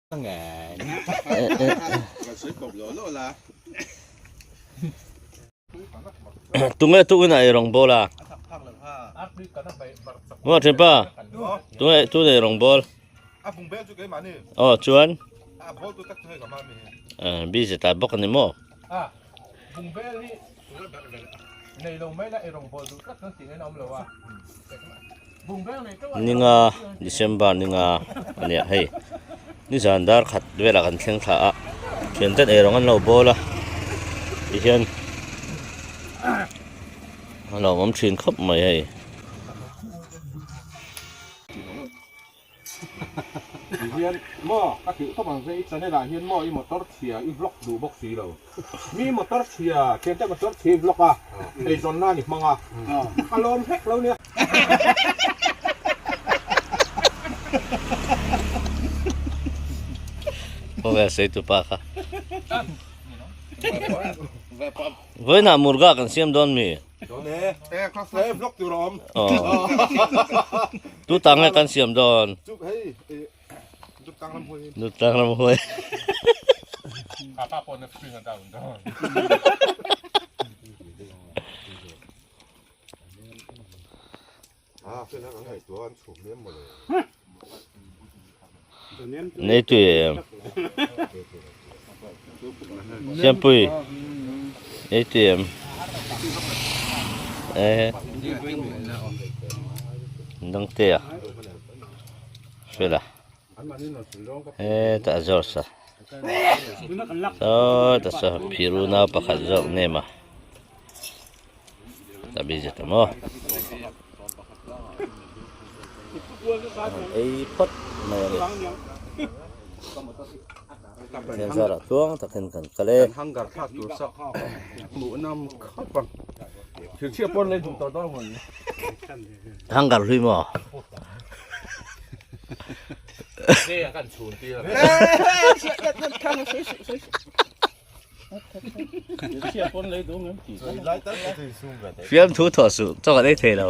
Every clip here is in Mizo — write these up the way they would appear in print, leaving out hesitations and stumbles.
Tunge tukin a eirawng bawl a? Maw thianpa? Tunge tun eirawng bawl? Aw chuan busy ta bawk a ni maw? Ninga December ninga a nia hei nizan dar khat velah kan thleng thla a thian ten eirawng an lo bawl a tihian a lo awm thin khawp mai hei. Tihian maw ka hrilh tawp ang che i channel ah hian maw i motor chhia i vlog duh bawk si lo. Mi motor chhia thiante motor chhia i vlog a eizawn nan i hmang a ka lawm hlek lo nia. Khawvel sei tu pa kha. Vawiinah murga kan siam dawn mi? Tu tang nge kan siam dawn? Dutang ram huai. Nei tui em? Siampui nei tui em? Ê Dangtea Fela hetah George a sawtah saw phiru nau pakhat zawk nem a. Ta busy ta maw. Ei phawt mai a ni. Thian zarah tluang takin kan kal e. Hangar thlak tur sak hmuh nam khawp ang. Thirchhia pawn lei duh tawh dawn mawn. Hangar hlui maw? Kan chhun tir. Fiamthu thawh suh chaw kan ei thei lo.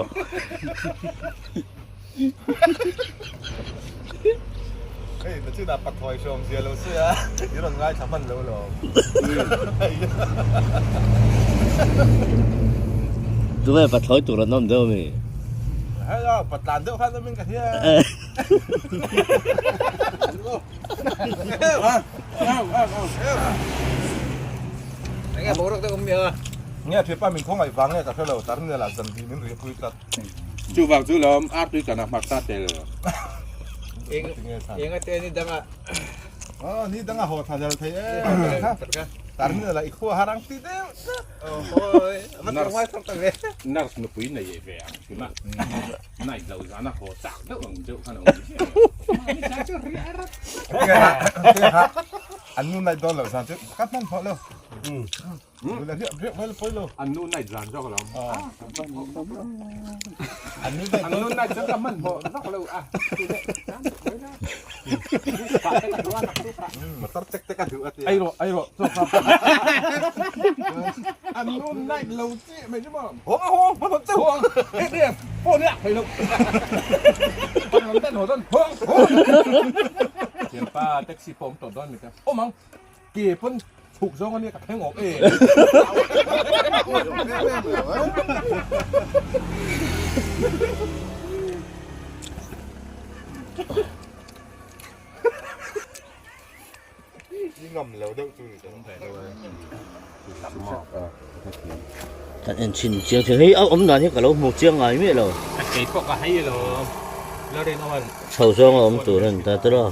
Hei na chinah pathawi hrawm zia lo se a i rawn ngaithla hman lo lo. Tunge pathawi tur an awm deuh ami? Hei a patlan deuh khan awmin ka hria. Nge thipa min khawngaih vang nge ka hre lo tar nel ah zan hi min ri pui tlat. Chuvang chu lawm ar tui kan a hmar ta tel. Eng a te ni dang ah. Aw ni dang a haw tha zel thei e. Tar nel ah i khua har ang ti deuh tlat. Nurse nupui nei ve ang tuna. Night lo zan a haw chak deuh ang deuh khan a awm ziah. An nu night dawn lo zan chu ka hman hmawh lo. La riak riak mai pawi lo. An nu night zan zawk lo. An nu night An nu night zan ka hman hmawh zawk lo a. Motor tek tek a duh a tia. Ei rawh ei rawh chaw kha. An nu night lo chi mai chu maw. Hawng a hawng hman hawng che hawng. Eng eng phone hi a thei lo. Pan lam ten haw dawn hawng hawng. Thianpa taxi pawh awm tawh dawn mi ta. Awm ang ke pawn chhuk zawng ania ka thleng awm e. I ngam lo deuh chu ni ta. Kan en chhin chiang chiang hei a awm dan hi ka lo hmu chiang ngai miah lo. Kei pawh ka hei lo la rin awm an. Chho zawng a awm tur a ni ta tawh a.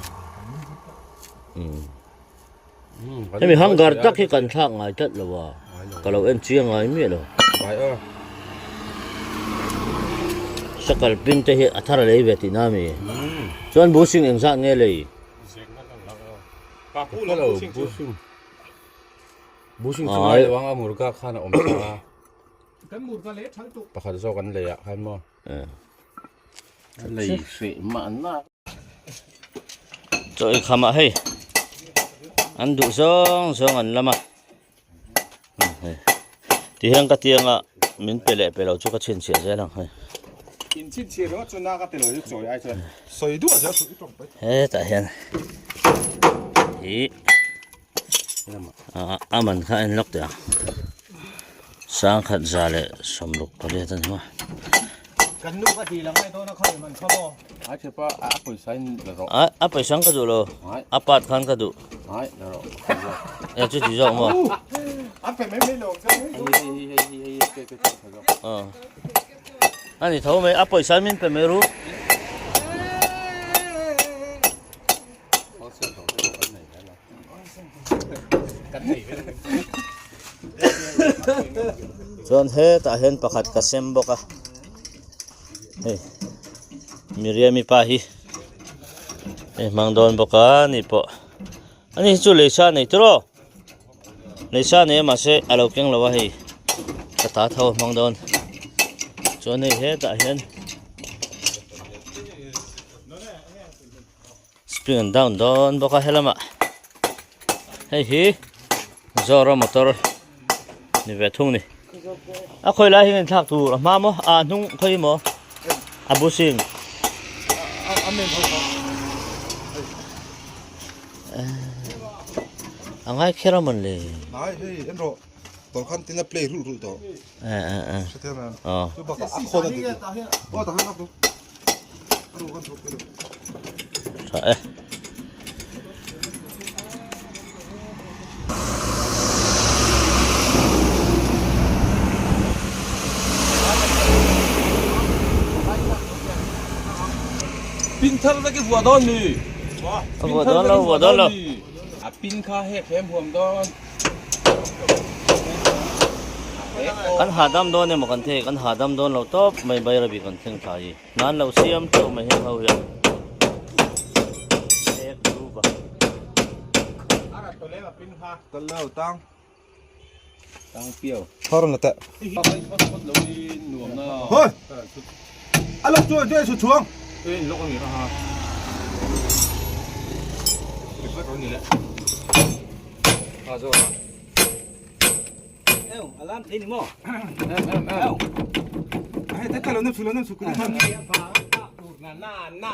Hemi hangar tak hi kan thlak ngai tlat lo a, ka lo en chiang ngai miah lo. Sakal pin te hi a thar a lei ve tihna a mi. Chuan busing engzat nge lei? Busing chu ngai lo ang a murga khan a awm ta a. Pakhat zawk an lei ah khan maw. Lei hreh mahna. Chaw ei kham ah hei an duh zawng zawng an lam a tihian ka tiang a min pe leh pe lo chu ka chhinchhiah zel ang hei. In chhinchhiah ringawt chu na ka ti lo hi chawi ai chuan. Sawi duah zel chu i tawng pai. Hetah hian. hi a man kha a en lawk teh ang 1148 a ni maw. A pawisa ang ka duh lo a part khan ka duh e chu ti zawk maw a ni tho mai a pawisa min pe mai ru. Chuan hetah hian pakhat ka sem bawk a hei Miriami pa hi hei hmang dawn bawk a ni pawh ani hi chu lei sa nei tawh aw lei sa nei a mahse a lo keng lo a hei ka ta tho a hmang dawn chuan hei hetah hian. Spring an down dawn bawk a helamah hei hi Zoro motor ni ve thung ni a khawi lai hi nge thlak tur a hma maw a hnung khawi maw a busing a ngai kher a mawn le Nai hei en rawh tawr khan tin a play rulh rulh tawh aw chu bakah a khawn a dik aw tah hian a Tha e. Pin thar vek i vuah dawn ni. Vuah dawn lo, vuah dawn lo. A pin kha hek hem huam dawn. Kan hahdam dawn emaw kan thei, kan hahdam dawn lo tawp mai Bairabi kan thleng thla hi. Nan lo siam teuh mai heng ho hian. Ek dup a.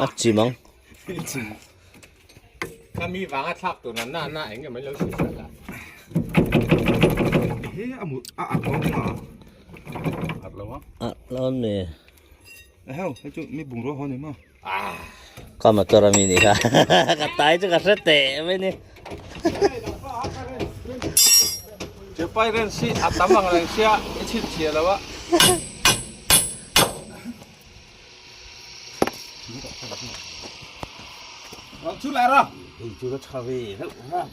A chim ang. A lawn me. Ka motor ami nih kha ka tai chu ka hre teh mai ni. Chepai ren si a tam ang reng sia i chhit chhia lo a.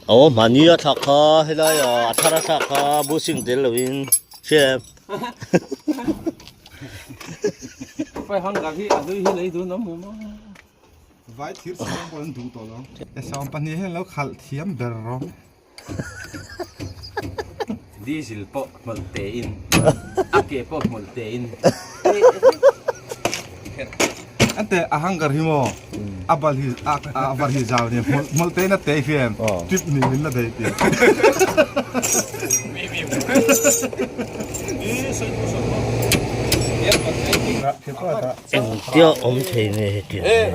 Aw mahni a thlak kha helai ah a thar a thlak kha bushing tel lo in hria em. Pai hang kar hi a hlui hi lei dun awm em aw. Vai thir siam pawh an duh tawh lo. E 12 hian lo khalh thiam ber rawh. Diesel pawh hmawlh te in a ke pawh hmawlh te in. Ante a hangar hi maw a bal hi a var hi zau ni hmawlh te in a te hian trip ni min la dei tia. Engtia awm thei nge hetiang hian.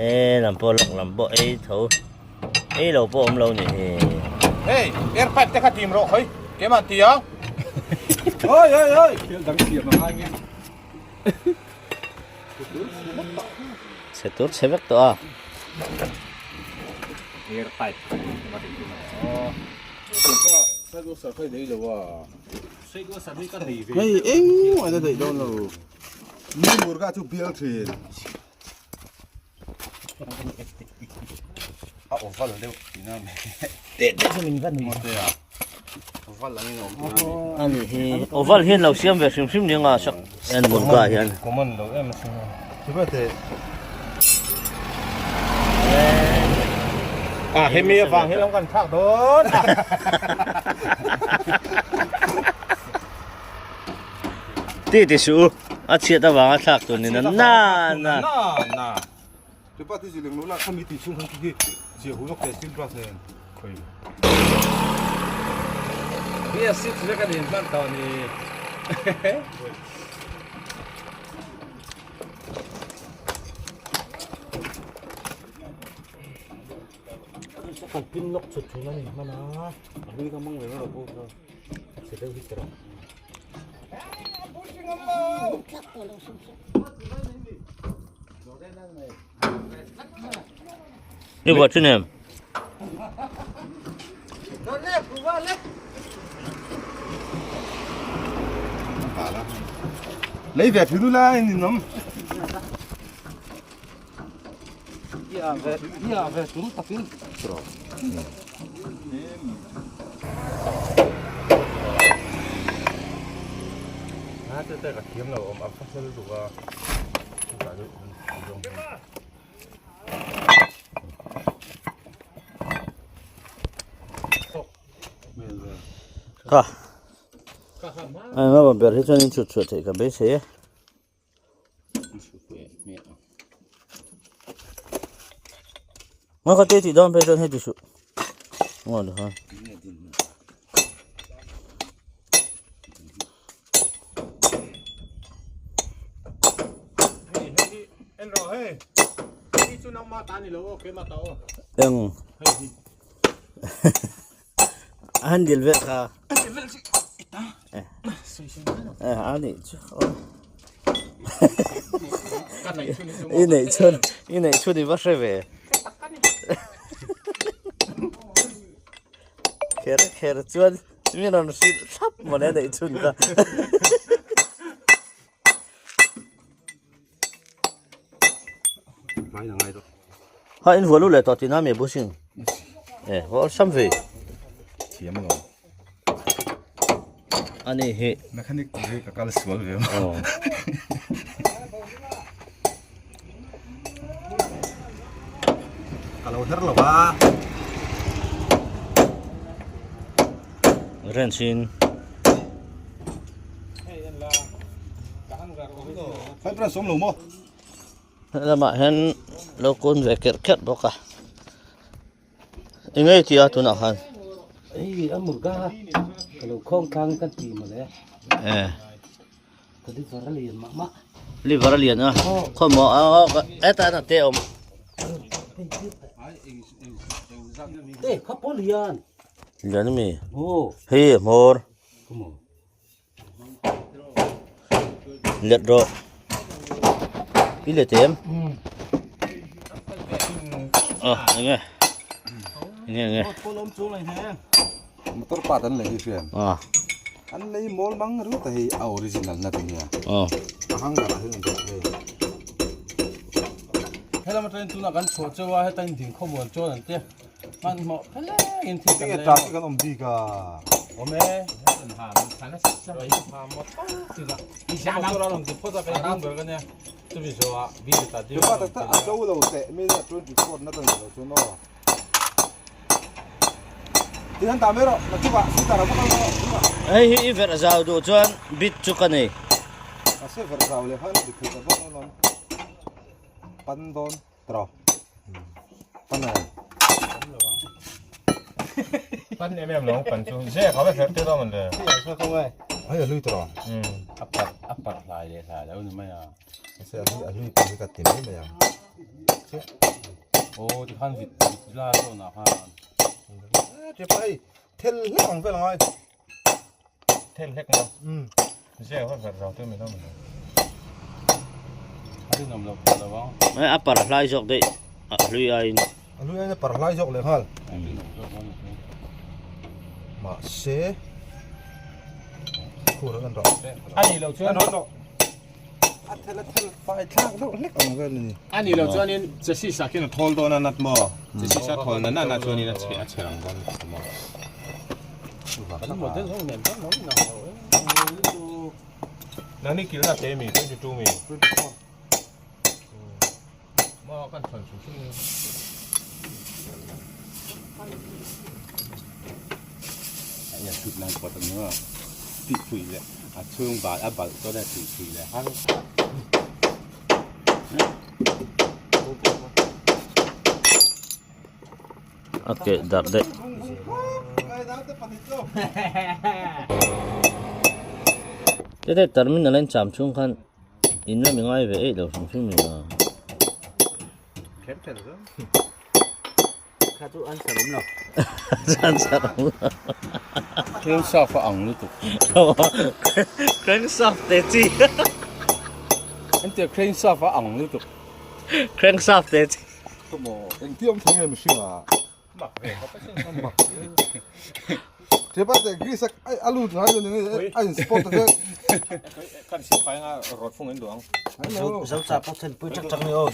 E lam pawh lawk lam pawh ei tho ei lo pawh awm lo ni hi. Hey, air pipe te kha tim rawh khawi keimah ti ang. Oi oi oi. Thil dang siam a ngai nge. Chhe tur chhe vek tawh a. Air pipe. Hei engmah na daih dawn lo. Mi murga chu bial thin. A oval deuh tihna a ni. Oval ang in a awm tihna a ni. A ni hi oval hian lo siam ve hrim hrim nia sak en murga hian. Common lo em asin a. A hemi avang hi lo kan thlak dawn. Ti ti suh u a chhiat avanga thlak tur ni na na na. Na. Chupa ti zileng lo la khami ti chhung khan khi zia hu lawk te steel brush nen. Khoi. BS6 vek a ni hman tawh ni. Kan pin lawk chhut thin a ni hman a, a hlui ka hmang ve mai lo pawh kha chhe deuh hi tawh. I buat thin em? Lấy ve thứ la ni nom. Kha. Ai ma ber hi chuan in chhut chhuah theih ka beisei e. Nga ka te tih dawn phei chuan heti suh. Nga lu ha. Eng. An dil vel kha. A nih chu. I neih chhun, i neih chhun i va hre ve. Kher kher chuan min rawn hrilh thlap mawle a neih chhun kha. Ha in hualu leh tawh tina mi bushing e ho sam ve thiam lo ani hi mechanic hi ka kal sual ve oh ka lo her lo a ren chin Helamah hian lo kun ve kerh kerh bawk a eng nge tih a tunah khan Hei a murga ka lo khawng tlang kan ti mawle e ka liver a lian mah mah liver a lian a khawmaw a hetah hian a te awm e kha pawh lian lian a mi hei a hmawr Let rawh. I let em? Ờ, enge. Enge enge. Motor part an lei hi hriam. Ờ. An lei mawl mang ringawt a hei a original na ti nia. Ờ. A hanger ah hian an dah hei. Helam atangin tunah kan chhuah cheu a, heta in ding khawmuan chuan an tia. Hmanhmawh phelengin thil kan Tinge lei traffic an awm bik a. Awm e. Motor a rawn ti phawt a, kan ding ber ka nia. Chumi zawhah bill ta deuh Mipa tak tak a zo lo teh mi a 24 na ta ni lo chuan aw. Ti han dah mai rawh, naktukah sitar a va kal mai rawh. Hei hi i verh zau duh chuan bit chu ka nei. Mahse verh zau leh khan dik theih ta vak alawm. Pan dawn. Tro. Pan ai. Pan em em lo pan chu. Ze kha ve fer te do man le. Ai a lui tro. A par a par hlai leh hlai lo ni mai a. Se a lui a lui pa hi ka ti mai mai ang. Aw ti khan vit vit la zawn ah khan. Che pa hei thel hlek ang vel angai. Thel hlek maw? Ze kha ver zau te mi do man le. A rinawm loh phah lo ang. Mai a par hlai zawk daih a hlui aiin. A hlui aiin a par hlai zawk leh nghal. Mahse khur an rawh. A nih loh chuan A thel a thel fai thlak deuh hlek ang vel a ni. A nih loh chuanin chassis ah khian a thawl dawn a nat maw? Chassis a thawl na na chuanin a chhe a chhe ang dawn a maw? Nangni kilna te mi 22 mi? 24. Maw kan thawn hrim hrim ni. Ya thut nan pawt ang a tih phui leh a chhung bal a balh chuan a tih phui leh har. A keh darh daih. Tete terminal a in cham chhung khan In lam i ngai ve eih lo hrim hrim ni a. Kha chu answer awm lo. Answer awm lo. Crankshaft a ang lutuk. Crankshaft te chi. Entir crankshaft a ang lutuk. Crankshaft te chi. Khaw engti awm thei nge mihring ah. Mak ve khawp a sin. Mak. Thiapa te grease a a lut ngai lo ni nge a in spot a te. Kan sil fai anga rawt fung in duh ang. Zo cha pawh then pui chak chak ni aw.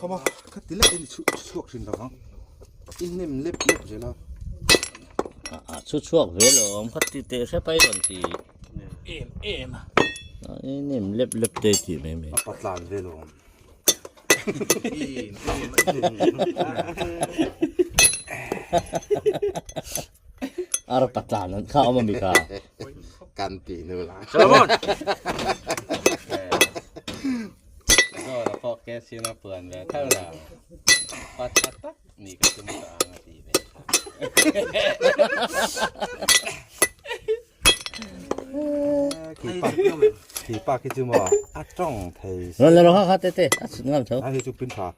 Khawma kha ti lek in chhuak thin lo ang. In nem lep lep zel a. A chu chhuak ve lo awm kha ti teh hrep a i rawn ti. Em em a. I nem lep lep te ti mai mai. A patlan ve lo awm. Ar patlan an kha awm ami kha. Kan ti nu la. Solomon. Zawra pawh ke sin a puan ve tho la. Pa tha tak ni ka tum tawh ang a ti ve. Khi pa khi chu maw a tawng thei. Rawn la rawh kha kha te te a chhut ngam tho. A hi chu pin tha.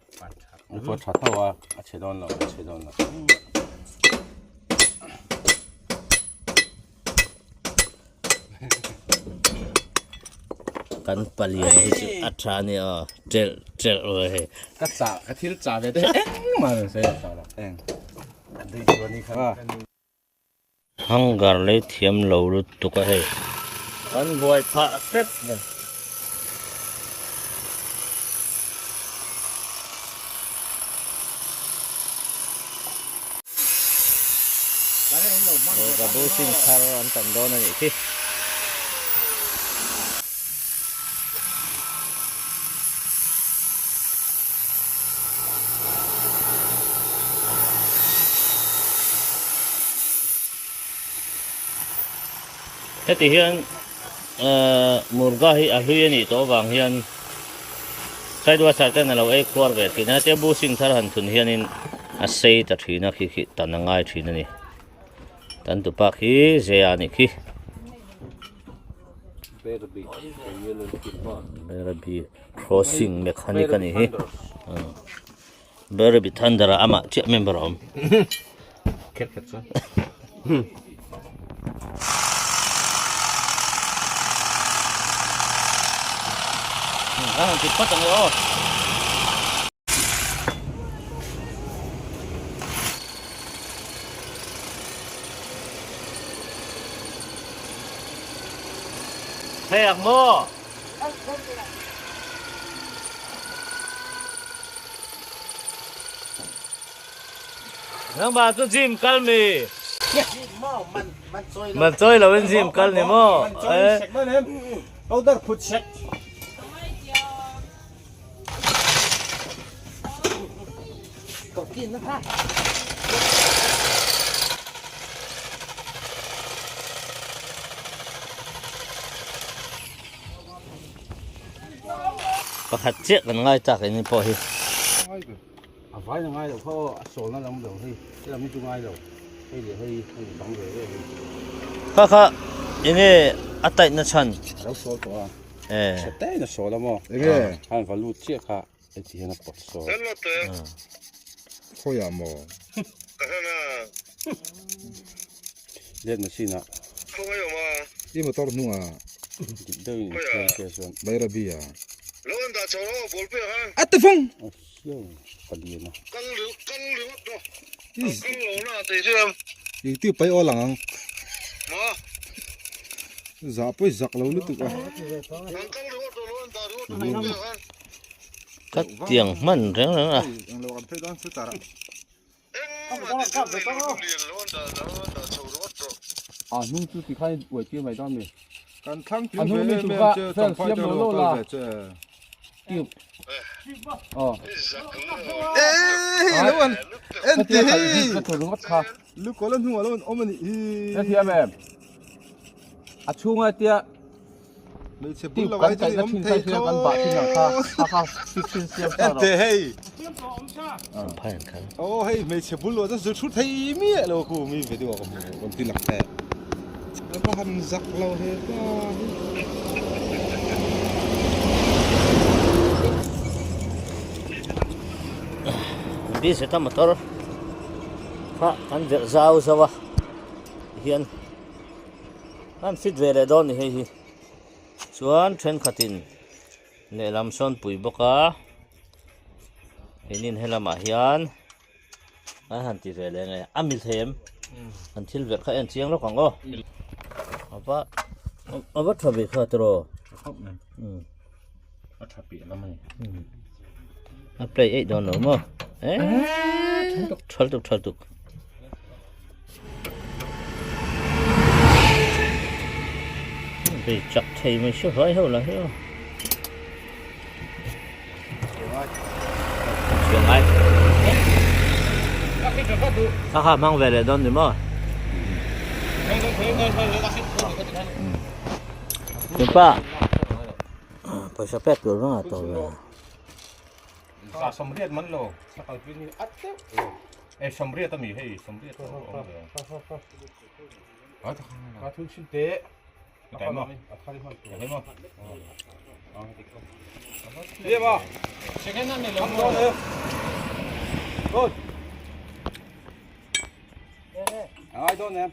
A pawh tha tho a, a chhe dawn lo, a chhe dawn lo. Kan palian hi chu a tha a ni aw telh telh rawh hei. Ka chah ka thil chah ve te engmah rawn sawi tawh lo. Eng a dui chu a ni kha. Hangar lei thiam lo lutuk a hei. Kan buai phah hrep mai. Lehkhabu sin thar an tam dawn a nih khi. Heti hian murga hi a hlui a nih tawh avang hian sidewasher ten a lo ei khuar ve thin a, hetia bushing thar han thun hianin a sei ta thin a khi khi tan a ngai thin a ni. Tan tupa khi Zea a nih khi. Berbi crossing mechanic a nih hi. Berbi thunder ah amah chiah member a awm. Khet khet chuan. A han ti phawt ang e aw. Thei ang maw? Nangmah chu gym kal mi? Man chawi lo in gym kal ni maw? Man chawi sek man em? Powder phut sek. Pakhat chiah kan ngai tak in pawh hi. A vai na ngai lo kha aw a sawl na lam lo hei he lam hi chu ngai lo hei leh hei hei bang ve ve hei. Kha kha enge a taih na chhan. A lo sawl tawh a. Eh. Chhe te in a sawl a maw. Enge. Khan va lut chiah kha heti hian a pawt sawl. Khawiah maw. Let machine ah. I motor hnungah. Dik deuh in siam se chuan. Bairabi ah. A ti fung. Eng tiu pai awl ang ang. Zah pawh i zak lo lutuk a. Ka tiang hman reng reng a. A hnung chu tikhan uai tir mai dawn mi. Kan thlang A hnung mi chu kha fel siam lo lo la. Tube. Aw. Ê lo an en te hei. Ka tur ringawt kha. Lu ko la hnungah lo an awm a nih hi. Ka thiam em. A chhunga tia Hmeichhe bul tube lo kan ai kaihna chu thin awm kha thei hian kan bah thin ang kha. Kha kha fixin siam sa En rawh. te hei. Phai an kal. Aw hei hmeichhe bul lo chuan zir thut thei miah lo khu mi video ka hmu rawn ti lang teh. Ka han zak lo he pa hi. BZ a motor kha kan verh zau zau a tihian an fit ve leh dawn a ni hei hi chuan thenkhatin lehlam sawn pui bawk a keinin helamah hian an han ti ve leh nge a mil thei em an thil verh kha en chiang lawk ang aw ava ava tha ve kha tiraw a tha piah lam a ni a play eih dawn lo maw eh thal tuk thal tuk Bei chak thei mai si vai ho lah hi aw. Chiang ai. Kha kha hmang ve leh dawn ni maw? Chupa pawisa pek tur vang a tawh ve. Sawmriat man lo sakal pin hi at deuh e sawmriat ami hei sawmriat a awm ve Ka thun chin te Cái mà. Cái mà. Đi vào. Thôi. Ai don em.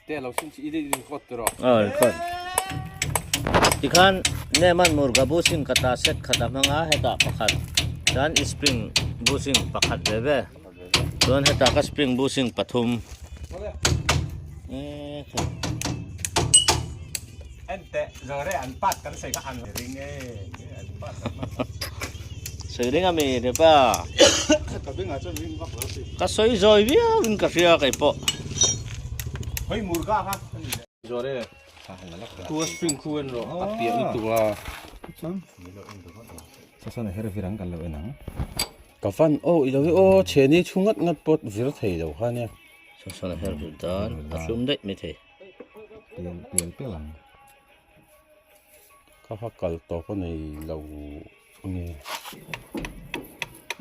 Te lo sin chi i record tiro. Aw record. Tikhan Neman Murga bushing kata set khat a hmang a hetah pakhat chuan spring bushing pakhat ve ve chuan hetah ka spring bushing pathum eee kha. En teh zawre an pat kan sawi kha an ring e an pat an hman. Sawi ring a mi Repa. Ka bengah chuan ring vak lo si. Ka sawi zawi viau in ka hria kei pawh. Hei murga kha a ni le. Zawre khu a spring khu en rawh a piah lutuk a. Sasan a her vir ang kan lo en ang. Ka van aw i lo hi aw chheni thu ngat ngat pawh vir thei lo kha nia. Sasan a her vir dan a hlum daih mai thei. Pial pial pial ang. Ka kha kal tawp a nei lo nge.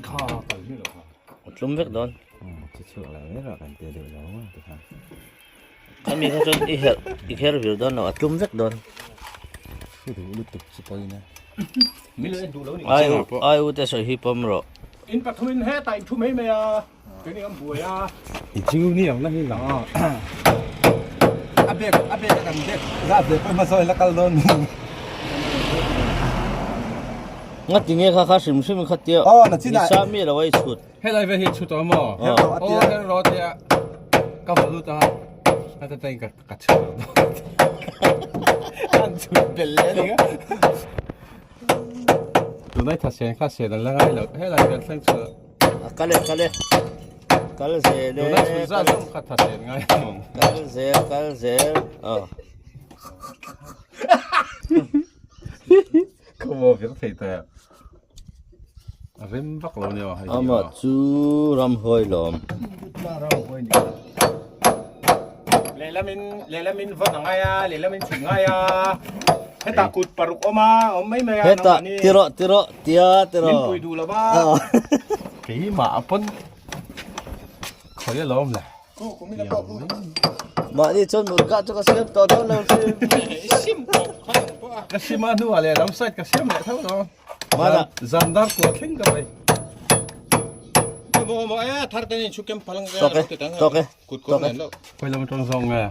Kha kal mi lo kha. A tlum vek dawn. Chi chhuak lo ber ah kan tia deuh lo a tikhan. Khami kha chuan i herh i kher vir dawn lo a tlum vek dawn. Thu duh lutuk chu pawhin a. Mi lo en duh lo ni. Ai u ai u te sawi hi pawm rawh. In pathumin hetah in thu mai mai a. Keini an buai a. I chu ni ang na hi lang a. A bag a bag a kan bag zat ve pawh hmasawi la kal dawn ni. Nga ti nge kha kha hrim hrim kha tia. Aw na chin a. Ni sa mi lo ai chhut. Helai ve hi chhut awm aw. Her rawh a tia. Aw her rawh a tia. Ka va lut a. A ta tain ka ka chhut lo dawn. An chhut belh leh a ni nga. Tunai tha sen kha sen an la ngai lo. Helai kan thleng chhuah. Kal e kal e kal zel e Tunai chhun zat zawng kha tha sen ngai ang. Kal zel kal zel aw. Ka maw vir thei ta. A rem vak lo nia hei. Amah chu ramhuai lawm. Lehlamin lehlamin vawn a ngai a lehlamin chhun ngai a hetah kut paruk awm a awm mai mai a Hetah ti rawh ti rawh tia ti rawh. Min pui duh lo va. Keimah a pawn khawi alawm le. Mahni chuan murga chu ka siam tawh dawn lo hrim. Ka sim a hnuah lehlam side ka siam leh tho lo. Mana Zandar kuah thleng ka mai. Tawk e tawk e tawk e. Khawi lam atang zawng nge?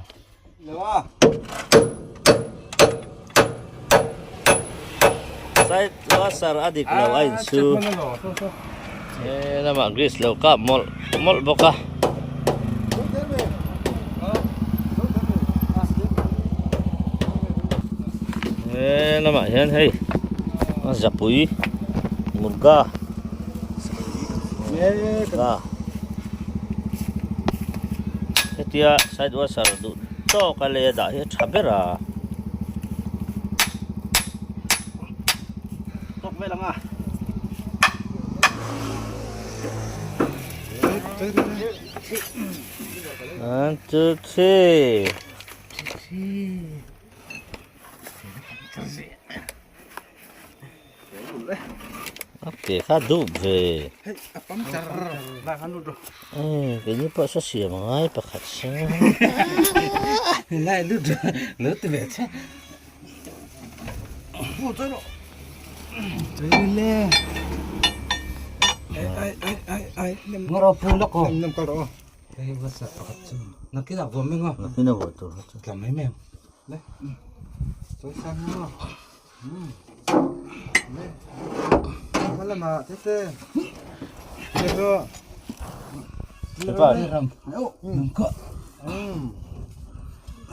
Side washer a dik lo a insu. He lamah grease lo kap mawlh mawlh bawk a. He lamah hian hei a zapui murga murga hetia side washer duh tawk a lei a dah hi a tha ber a. Tawk vel ang a. One, two, three. Okay, kha dup ve. Eh, cái như bữa sẽ xỉa mà ngay bạc hạt xe. Lại lút lút về chứ. Ai ai ai ai nem Ngaro pu lak aw. Nem nem kal rawh aw. Hei WhatsApp pakhat chu nakin ah vuam meng a. Nakin a vuah tur kha chu. Tla mai mai ang. Le. Chawi sang maw. Le. Hma lamah te te. Le rawh. Hepa. Ram. Nang ka.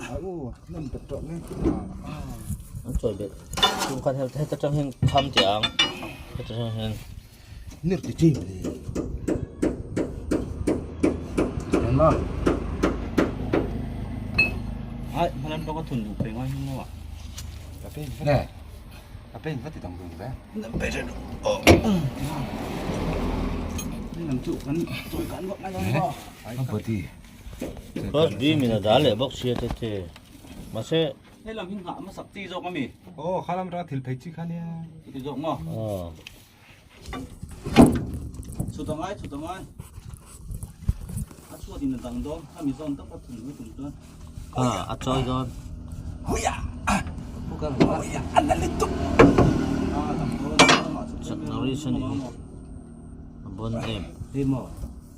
A u nem bet tawh mai. An chawi bet. Tum khat heta tang hian kham tih ang. Heta tang hian. Nir ti chi le. Yan ma. Ai, malam pa ka thun du pe ngai hung wa. Ka pen va. Nè. Ka pen va ti dang dun ve. Nam pe ren. Oh. Nam chu kan choi kan vak mai lo. Ai body. First B min a dal leh bawk sia te te. Mahse He lam hi nghah hmasak chi zawk ami. Aw khalam ra thil phei chi kha nia. Ti zawk maw? Aw. Chhut angai chhut angai. A chhuat in a dang dawn a mi zawn tak a thun mai tum chuan. A a chawi dawn. Huia! Huia! A na lutuk! A dang dawn a chhut Chuck Norris a nih hi. A bon em. Hei maw?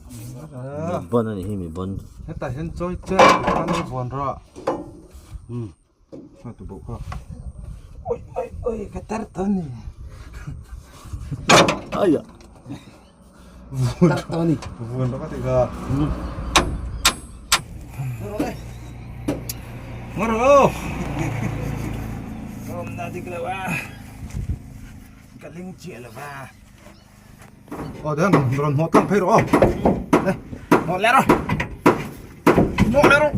Mi bon a nih hi mi bon. Hetah hian chawi chiah khan a vuan rawh. Fa tu bawk kha. Oi oi oi ka tar ta ni. Ai a. Tar ta ni. Vuan rawh ka ti kha. Ngaro rawh. Rom na dik lo a. Ka ling chiah lo va. Aw tihian rawn hnawh tlang phei rawh aw le hnawh leh rawh hnawh leh rawh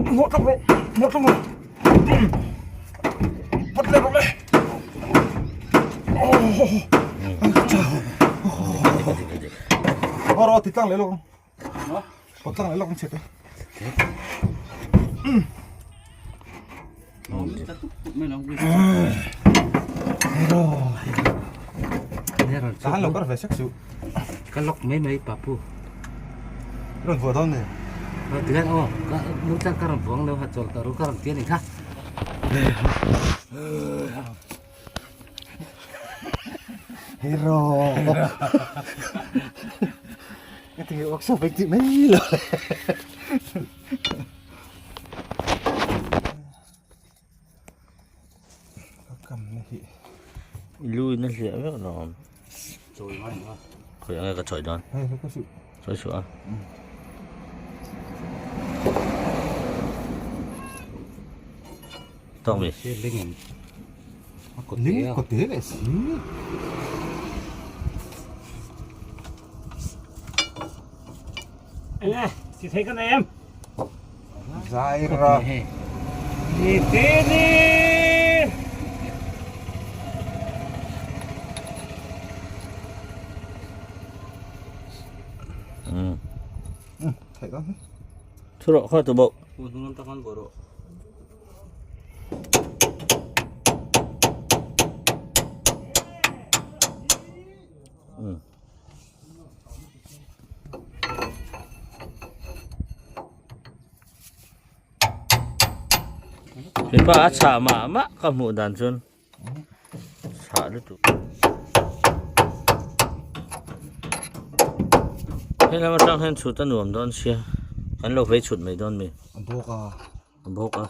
hnawh tlang rawh hnawh tlang rawh pawt leh rawh le aw rawh ti tlang leh lawk ang pawt tlang leh lawk ang chhe te. Tahan lo kar ve sek su. Ka lock mai mai papu. Rawn vuah dawn ni. Tihian aw ka nu tlang ka rawn vuang lo ha chawl ta ru ka rawn ti a ni kha. Hero. Cái thì workshop phải chị mấy rồi. Lu in a hliah vek lo. Khawi ang e ka chawi dawn. Chawi suh a. Tawk mi. Ling ko te leh si. Enge ti thei ka nei em? Zai ra. Ni te ni. Thei dawn. Thu rawh khaw tu bawk. Hnung lam takhan bawh rawh. Mipa a chhah mah mah ka hmuh dan chuan chhah lutuk he lam atang hian chhut a nuam dawn sia kan lo vei chhut mai dawn mi A bawk a. A bawk a.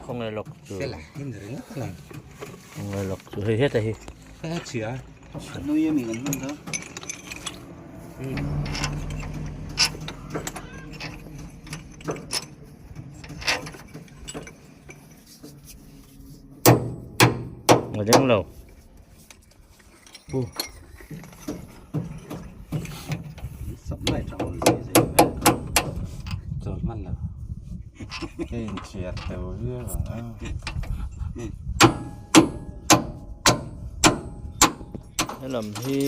Khawnge lawk chu. Khawnge lawk chu hei heta hi. Nui a mi kan hman ta. A deng lo. Helam hi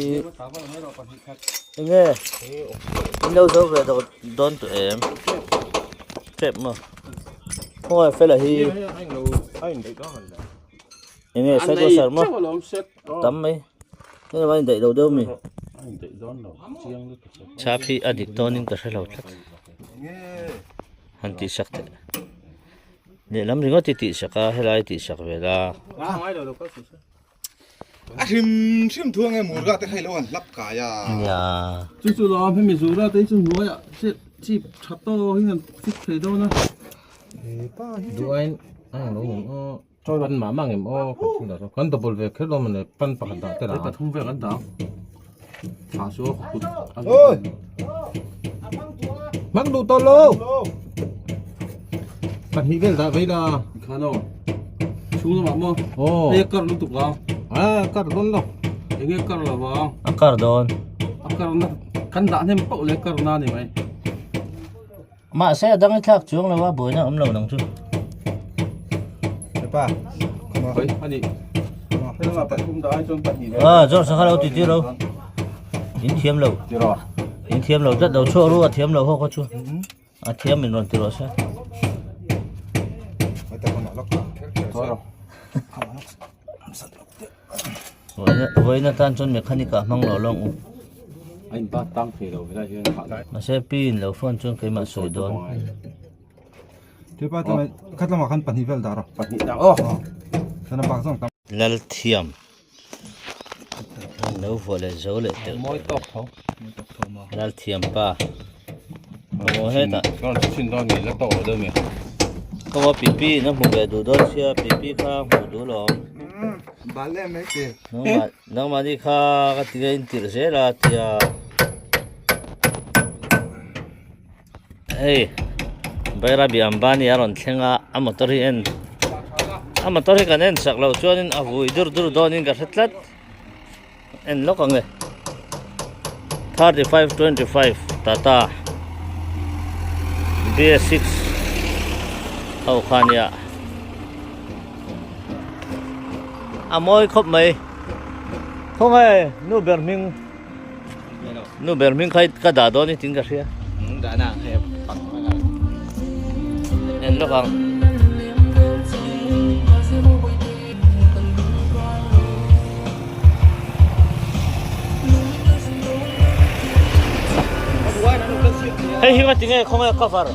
enge in lo zo ve dawn tawh em tep maw khawngaih fela hi enge cycle sar maw tam mai hei lam a indaih lo deuh a mi. Chap hi a dik dawnin ka hre lo tlat. Han tih sak teh. Lehlam ringawt i tih sak a, helai i tih sak vel a. A hrim hrim thu ange murga te kha ilo han hlap kai a. Nia. Chu chu lo hemi zura te chu hnuaiah chip chip tha tawk hi han fit thei dawn a. Duain ang lo ngem aw pan mah mah ngem aw kan thil dah chu kan double ve kher lo mawni pan pakhat dah te lah pathum vel kan dah thla chu a kut Oi hmang duh tawh lo pahnih vel dah vei la khan aw chhung lamah maw aw hei a kar lutuk a a kar dawn lo enge kar lo va A kar dawn. A kar na kan dah hnem pauh leh kar na ni mai. Mahse a dang i thlak chuang lo a, buaina awm lo nang chu. Hepa. Oi ani. Helama pathum dah ai chuan pahnih leh. Ah, George kha lo ti tir lo. In thiam lo. Ti rawh. In thiam lo tlat lo chhuak ru a thiam lo ho kha chu. A thiam in rawn ti rawh se. Vawiin atan chuan mechanic ah hmang lo lawng u. A in bat tang thei lo helai hian phah lo. Mahse pi in lo phone chuan keimah sawi dawn. Thipa te mai khat lamah khan pahnih vel dah rawh. Pahnih dah aw. Chuan a bak zawng tam. Lalthiam. An lo vuah leh zo leh teuh. Mawi tawk tho. Lalthiam pa. Aw hetah. Chuan chhin dawn ni la tawk lo deuh mi. Kaw pipi in a hmu ve duh dawn sia pipi kha hmu duh lo awm. Bal em mai ke. Nangmah nangmahni kha ka ti nge in tirh zel a tia. Hei Bairabi Ambani a rawn thleng a a motor hi en a motor hi kan en sak loh chuanin a vui dur dur dawnin ka hre tlat en lawk ang e 3525 Tata BS6 ho kha nia a mawi khawp mai khawnge nu ber hming Nu ber hming kha ka dah dawn i tin ka hria. Dah na hei pak En lawk ang. Hei hi nga tinge khawnge cover.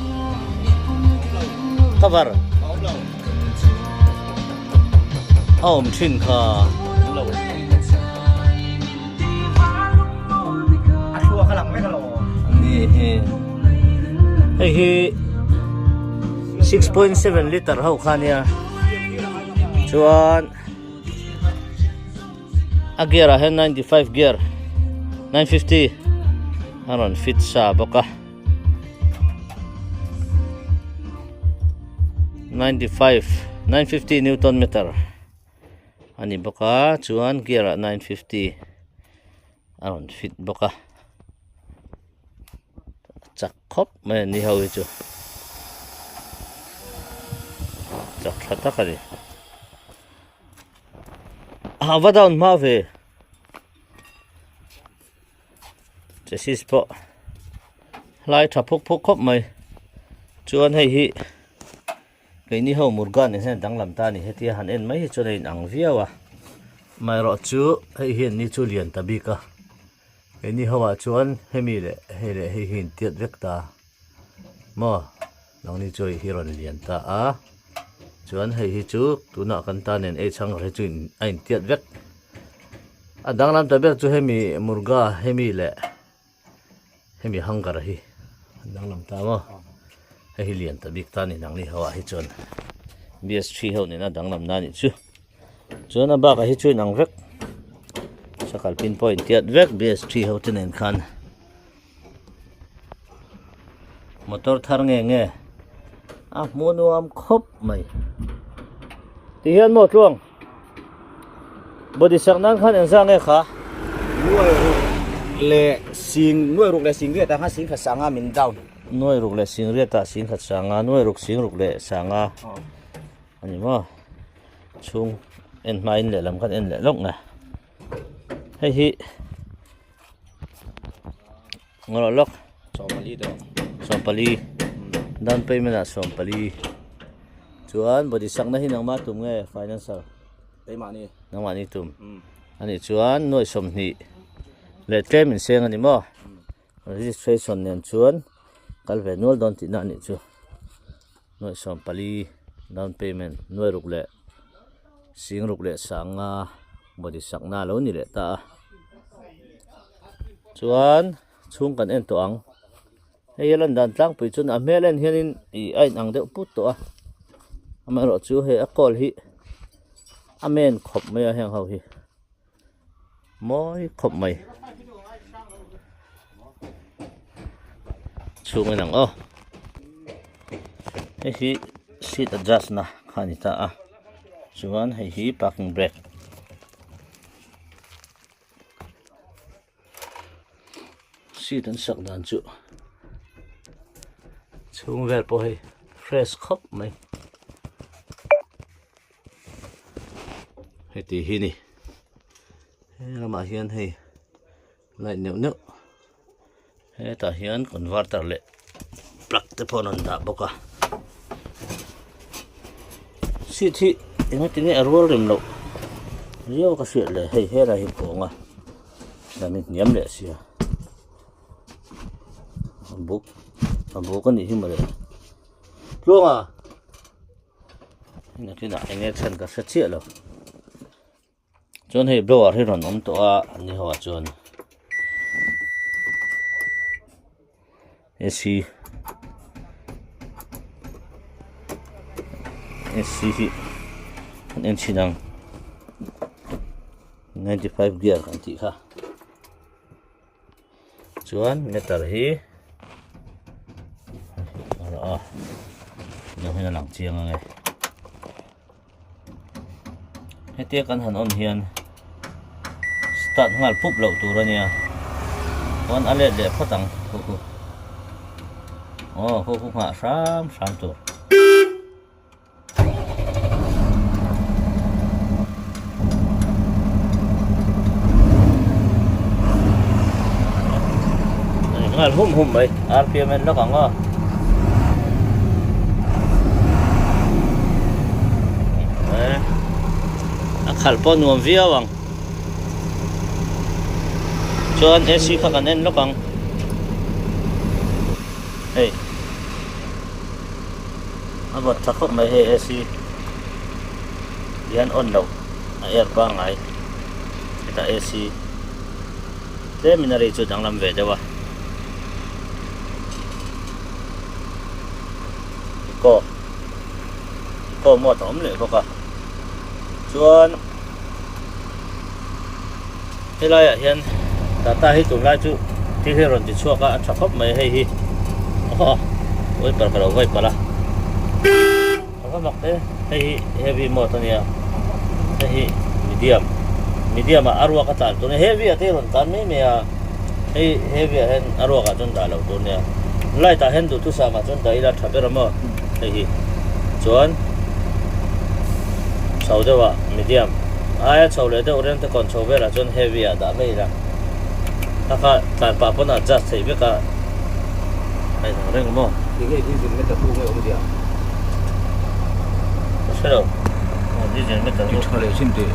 Cover. A awm thin kha. Hei hi 6.7 liter ho kha nia chuan a gear ah hian 95 gear 950 a rawn fit sa bawk a 95 950 newton meter. A ni bawk a chuan gear ah 950 a rawn fit bawk a chak khawp mai a ni ho hi chu chak tha tak a ni a va down hma ve chassis pawh hlai tha phuk phuk khawp mai chuan hei hi. Keini ho Murga nen hian danglam ta a ni hetia han en mai hi chuan a inang viau a amaherawh chu hei hian ni chu lian ta bik a keini ho ah chuan hemi leh hei leh hei hi intiat vek ta maw nangni chu hei hi rawn lian ta a chuan hei hi chu tunah kan ta nen ei chhang hi chu a intiat vek a danglam ta ber chu hemi Murga hemi leh. Hemi hanger hi an danglam ta maw hei hi lian ta bik ta a ni nangni ho ah hi chuan BS3 ho nena danglam na anih chu chuan a bakah hi chu inang vek sakal pin pawh a intiat vek BS3 ho te nen khan motor thar nge nge a hmuh nuam khawp mai ti hian maw tluang. Body sak nan khan engzah nge kha? Nuai ruk leh sing nuai ruk leh sing riat ah khan sing khat sanga min down. Nuai ruk leh sing riat ah sing khat sanga nuai ruk sing ruk leh sanga a ni maw? Chhung en hmain lehlam khan en leh lawk nge. Hei hi Ngaw lawk 14 deuh 14 down payment ah 14 chuan body sakna hi nangmah tum nge financer keimahni nangmahni tum anih chuan nuai 20. Leh tlem in seng a ni maw? Registration nen chuan kal ve nual dawn tihna a nih chu. Nuaih 40 down payment nuai ruk leh sing ruk leh sanga body sakna a lo ni leh ta a. Chuan chhung kan en tawh ang. Hei a lan dan tlangpui chuan a hmel en hianin ih a inang deuh put tawh a. Amaherawhchu hei a kawl hi a men khawp mai a heng ho hi. Mawi khawp mai. Chhung en ang aw. Hei hi seat adjust na kha a ni ta a. Chuan hei hi parking brake. Seat an sak dan chu chhung vel pawh hei fresh khawp mai. Heti hi ni he lamah hian hei light neuh neuh hetah hian converter leh plug te pawh an rawn dah bawk a seat hi engati nge a rual rem loh riau ka hriat leh hei helai hi phawng a lam hi hniam leh sia a buk a buk a nih hi mawle tluanga. Nakinah eng nge chhan ka hre chiah lo chuan hei blower hi rawn awm tawh a an ni ho ah chuan AC AC hi an en chhin ang 95 gear kan tih kha Chuan meter hi a lo hian a lang chiang ang e hetia kan han on hian start nghal pup loh tur a nia chuan a let leh phawt ang khu khu aw khu khu nghah hram hram tur. Ngal hum hum mai rpm en lawk ang aw a khalh pawh nuam viau ang chuan AC kha kan en lawk ang hei. A vawt tha khawp mai hei AC hian on loh a air pangngai hetah AC tlem in a ri chu danglam ve deuh a eco eco mode a awm leh bawk a chuan helai ah hian tata hi tunlai chu thil hi a rawn ti chhuak a a tha khawp mai hei hi aw wiper ka lo vawi palh a a va mak te hei hi heavy mode a nia hei hi medium medium ah a ruak a tlan tur a nia heavy ah te hi a rawn tlan mai mai a hei heavy ah hian a ruak ah chuan dah loh tur a nia light ah hian duhthusam ah chuan dah ila tha ber a maw hei hi chuan chho deuh ah medium aia chho leh deuh reng te kawn chho velah chuan heavy ah dah mai ila a kha tlan pah pawn a adjust theih vek a a inang reng maw Enge diesel meter hu nge awm zia? Ka hre lo aw diesel meter hu tha leh chin teh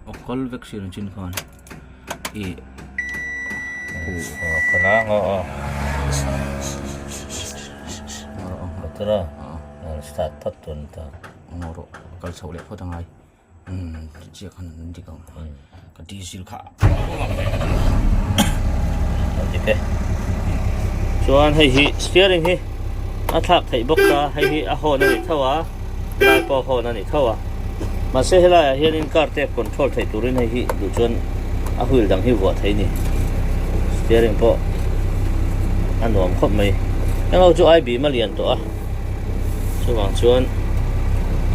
a kal vek si ang chin khan ih aw ka la ang aw motor a start phawt tur a ni ta. Ngaw rawh kal chhoh leh phawt angai umm chiah khan an dik ang ka diesel kha a dik e chuan hei hi steering hi a thlak theih bawk ta hei hi a hawn a ni tho a lai pawh a hawn a ni tho a mahse helai ah hianin car te control theih turin hei hi duh chuan a wheel dang hi vuah thei a ni steering pawh a nuam khawp mai heng ho chu ai bim a lian tawh a. Chuvang chuan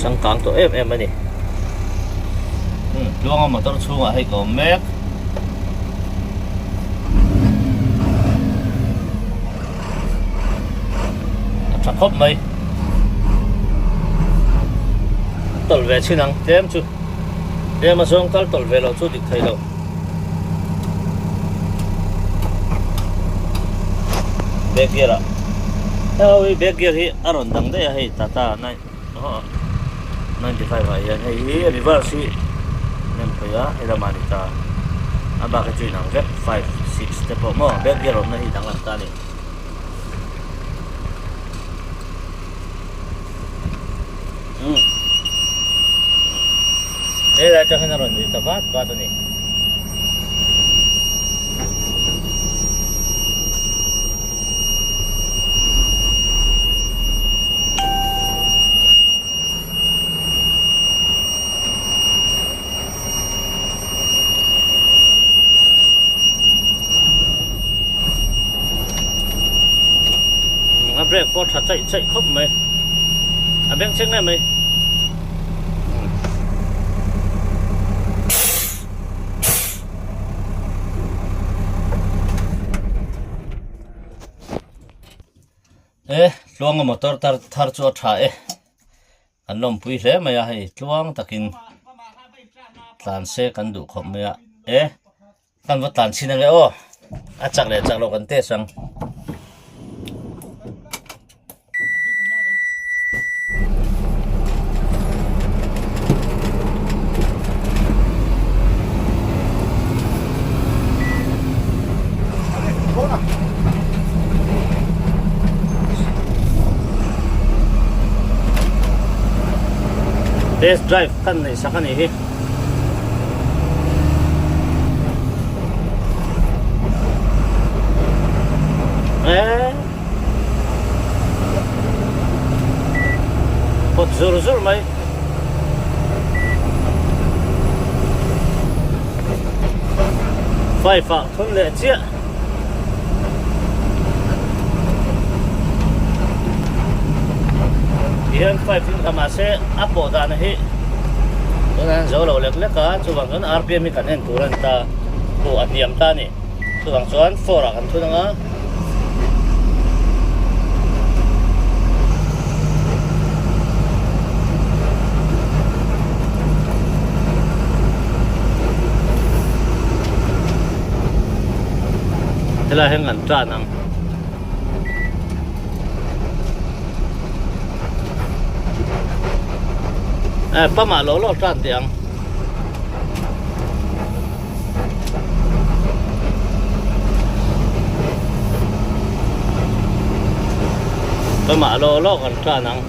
changkang tawh em em a ni. Tluanga motor chhungah hei ka awm mek. A tha khawp mai. Tawlh ve chin ang tlem chu. Tlem a zawng tal tawlh ve loh chu dik thei lo. Back gear ah hei hi back gear hi a rawn dang daih a hei tata 95 ah hian hei hi reverse hi nem phei a helamah a ni ta. A bak hi chu inang vek 5, 6 te pawh maw back gear awmna hi danglam ta a ni. Umm helai atang hian a rawn nui ta vat vat a ni. A brake pawh tha chaih chaih khawp mai a beng cheng em mai. E tluanga motor tar thar chu a tha e kan lawmpui hle mai a hei tluang takin tlan se kan duh khawp mai a e kan va tlan chhin ange aw a chak leh chak loh kan test ang. Test drive kan neih sak a nih hi. Eh. Pot zur zur mai. Five ah thun leh chiah. Tihian five in ka mahse a pawh dan hi tunah hian zo lo lek lek a chuvang chuan rpm hi kan en tur a ni ta pawh a hniam ta a ni chuvang chuan four ah kan thun ang a. Helai hian kan tan ang. Eh pamah lo lo tan teh ang. Pamah lo lo kan tan ang.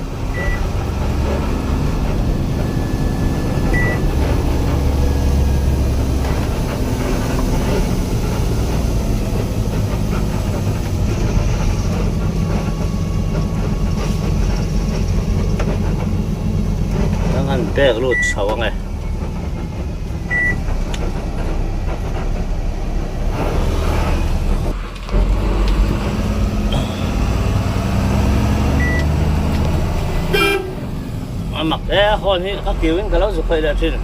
Kan han bag lut chho ang e. A mak e a hawn hi ka kiu in ka lo zu khawih leh thin.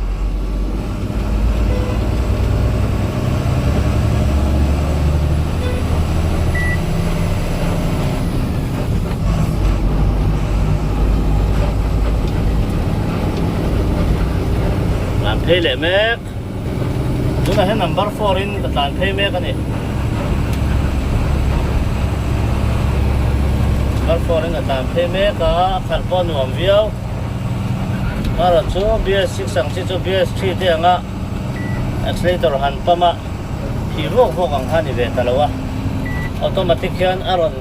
Tlan phei leh mek. Tunah hian number 4 in ka tlan phei mek a ni. Number 4 in ka tlan phei mek a, a khalh pawh a nuam viau. Erawh chu BS6 ang chi chu BS3 te anga accelerator han pump a phih vuak vuak ang kha a ni ve ta lo a. Automatic hian a rawn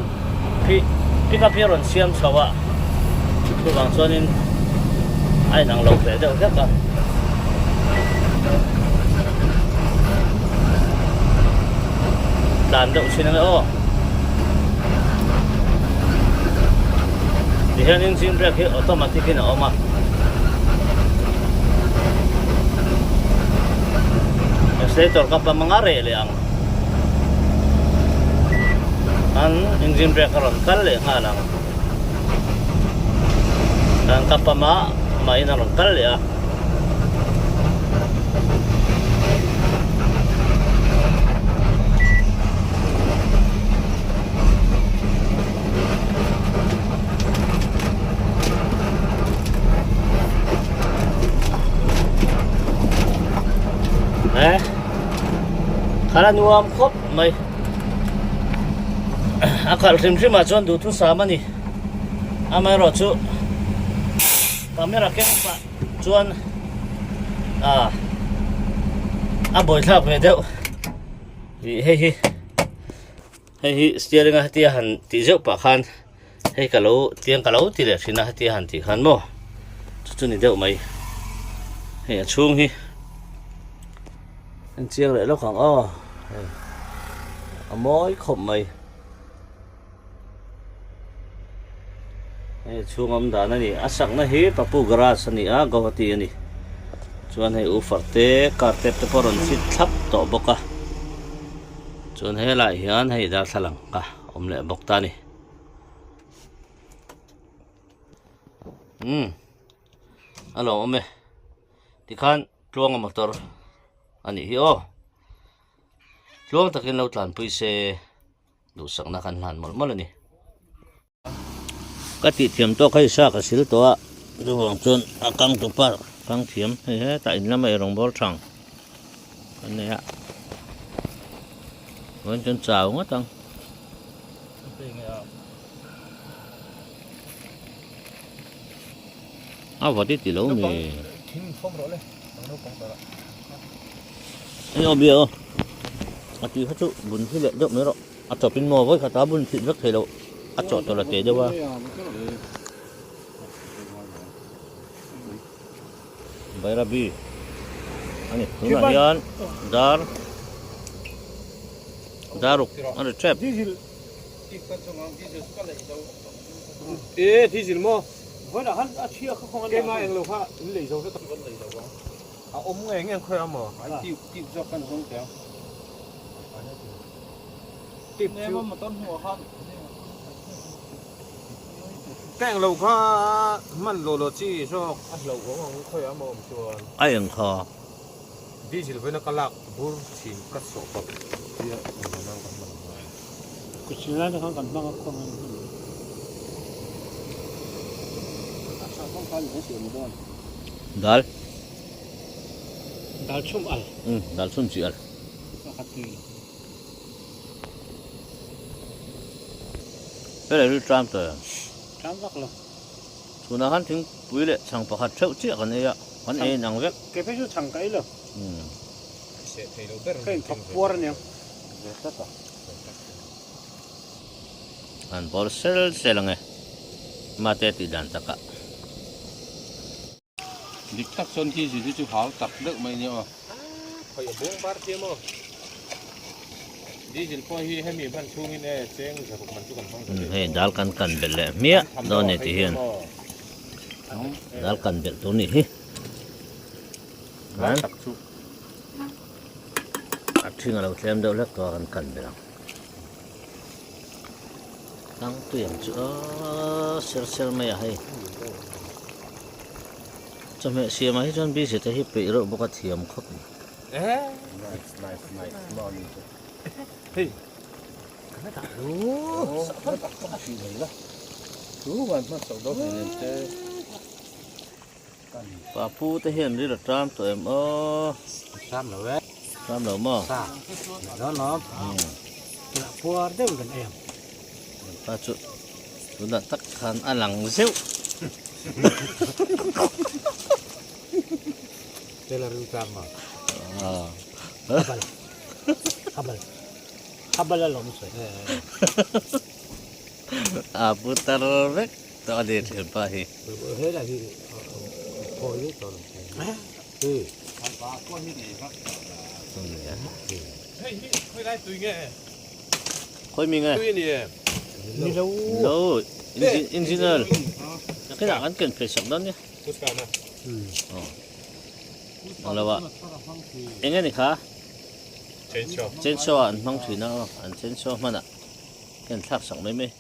phih pick up hi a rawn siam chho a, chuvang chuanin a inang lo ve deuh hlek a. Tlan deuh thin ange aw. Tihian engine brake hi automatic in a awm a. Accelerator ka pam anga reh leh ang. An engine brake a rawn kal leh nghal ang. Tlan ka pam a, amah in a rawn kal leh a. Eh khala nuam khawp mai a khalh hrim hrim ah chuan duhthusam a ni amaherawh chu camera keng pah Chuan ah a buaithlak ve deuh. Ih hei hi hei hi steering a hetia han tih zeuh pah khan hei ka lo tiang ka lo ti leh thin a hetia han tih khan maw chu chu ni deuh mai hei a chhung hi en chiang leh lawk ang aw hei a mawi khawp mai hei chhung awm dan a ni a sakna hi papu garage a ni a guwahati a ni chuan hei ufar te car tep te pawh a rawn fit thlap tawh bawk a chuan helaiah hian hei darthlalang a awm leh bawk ta a ni umm a lo awm e tikhan tluanga motor a nih hi aw tluang takin lo tlanpui se. Duhsakna kan hlan mawlh mawlh a ni. Ka tih thiam tawk hei sa ka sil tawh a, chuvang chuan a kang tu par kang thiam hei hetah in lama ei rawng bawr thang kan nei a, vawiin chuan chau ngawt ang. A vat i ti lo mi. Hei aw bia aw a tui kha chu bun hi leh deuh mai rawh a chawp in maw vawi khat a bun thih vek thei loh a chawh tawlh a teh deuh a Bairabi a ni tunah hian dar daruk a ri tep. E diesel maw keimah englo kha in lei zo vek a awm ngei ngei khawi a maw tip chu ka englo kha hman lawh lawh chi zawk a hlauh awm ang khawi a maw awm chuan a eng kha diesel vawiin a ka lak bur chhin ka sawh bawk tia ka hman ngai. Dal Dal chhum al um dal chhum chi al Helai hi tram ta Tram vak lo Chhunah khan thingpui leh chhang pakhat theuh chiah kan ei a kan ei in ang vek Kei phei chu chhang ka ei lo um Ka inthawk puar aniang An bawr sel sel ang e mate tih dan takah. Dik tak chuan khi zir hi chu hau tak deuh mai nia aw. Khawi a bung bar chiam aw. Diesel pawh hi hemi hman chhungin e cheng zaruk man chu kan hmang ta Hei dal kan kan belh leh hmiah dawn ni ti hian dal kan belh tur nih hi. Lai tak chu. A thing a lo tlem deuh hlek tawh a kan kan belh ang. Tang tui ang chu aw ser ser mai a hei. Chawhmeh siamah hi chuan busy te hi peih reuh bawk a thiam khawp mai. Nice nice nice maw ni chu. Hei. Tu van hman chauh dawn hei nen te. Papu te hian ril a tram tawh em aw. Tram lo e. Tram lo maw? Sa. Dawn lo. Tunah puar deuh kan ei ang. Pa chu tunah tak khan a lang zeuh. Tela ril tram maw? Habal. Habal. Habal alawm sawi. A putar vek. Tawh a ni thin pa hi. Khawi mi nge? Lo engineer. Nakinah kan ken phei sak dawn nia. Ang lo a. Eng nge ni kha? Chainsaw ah an hmang thin a an chainsaw hmanah ken thlak sak mai mai.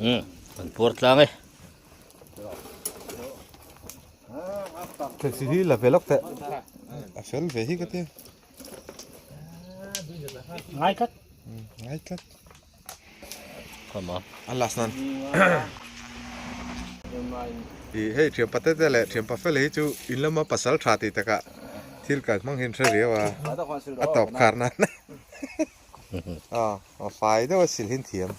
Um kan puar tlang e. Thil si hi la ve lawk teh. A fel ve hi ka ti. Ngai tlat. Ngai tlat. Come on. A last nan. I hei thian pate te leh thian pa fel hi chu in lama pasal tha tih takah thil kal hmang hian hre riau a. A tawp khar nan. A fai deuh a sil hin thiam.